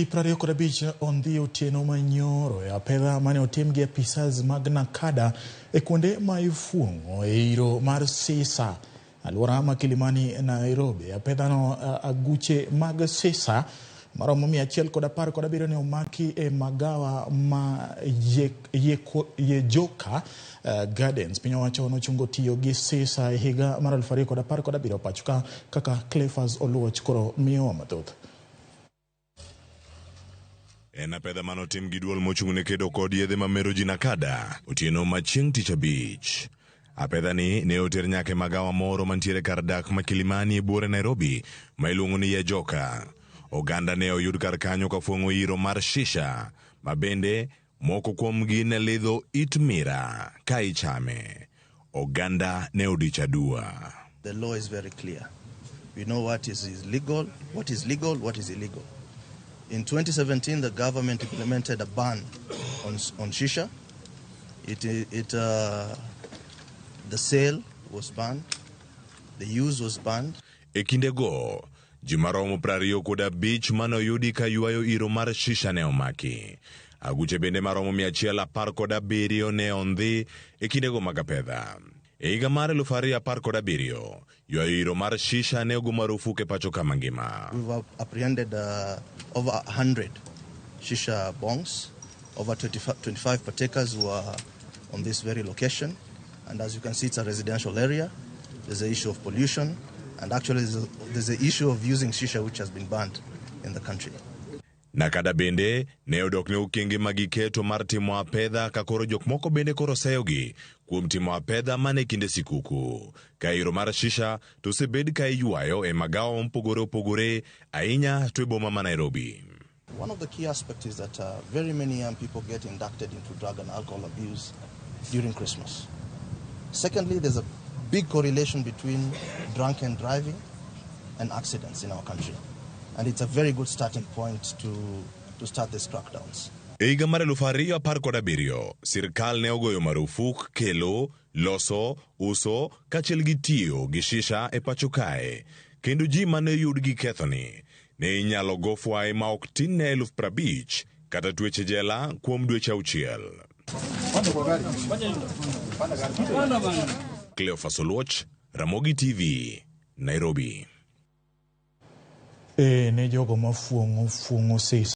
Ji 25 ondhi otieno manyoro e apedha mane otim gi apisas mag NACADA e kuonde ma ifuong'o e iro mar Sisa, alwora ma Kilimani, Nairobi. Apedhano aguche mag Sisa maromo 117 ne omaki e magawa ma Yejoka Gardens. Piny owacho nochungo tiyo gi Sisa e higa mar 2017 pacho ka kaka Cleophas Oluoch koro miyowa mathoth. En apedha mane otim gi duol mochung' ne kedo kod yedhe mamero ji NACADA otieno ma chieng' tich abich. Apedha ni ne oter nyaka e magawa moro mantiere kar dak ma Kilimani e buore Nairobi ma iluongo ni Yejoka. Oganda ne oyud kar kanyo ka fuong'o iro mar shisha ma bende moko kuomgi ne lidho it mira ka ichame. Oganda ne odich aduwa. The law is very clear. We know what is illegal, what is legal, what is illegal. In 2017, the government implemented a ban on shisha. The sale was banned, the use was banned. E kindego, ji maromo 25 mane oyudi ka ywayo iro mar shisha ne omaki. Aguche bende maromo 117 ne ondhi e kindego mag apedha. E higa mar 2017, ywayo iro mar shisha ne ogo marufuk e pacho ka mangima. We've apprehended over 100 shisha bongs, over 25 partakers who are on this very location. And as you can see, it's a residential area. There's an issue of pollution, and actually there's an issue of using shisha which has been banned in the country. NACADA bende ne odok ne okenge ma giketo mar timo apedha ka koro jok moko bende koro seyogi kuom timo apedha mana e kinde sikuku. Ka iro mar shisha to osebed ka iywayo e magawa mopogore opogore ahinya to e boma ma Nairobi. One of the key aspects is that very many young people get inducted into drug and alcohol abuse during Christmas. Secondly, there's a big correlation between drunken driving and accidents in our country. And it's a very good starting point to start these crackdowns. E higa mar 2017, sirkal ne ogoyo marufuk kelo, loso, uso kaachiel gi tiyo gi shisha e pacho kae. Kendo ji mane oyud gi kethoni ne inyalo go fwai ma ok tin ne 50,000 kata twech e jela kuom dweche auchiel. Cleophas Oluoch, Ramogi TV, Nairobi. E ne jogo mafuong'o fuong'o sisa.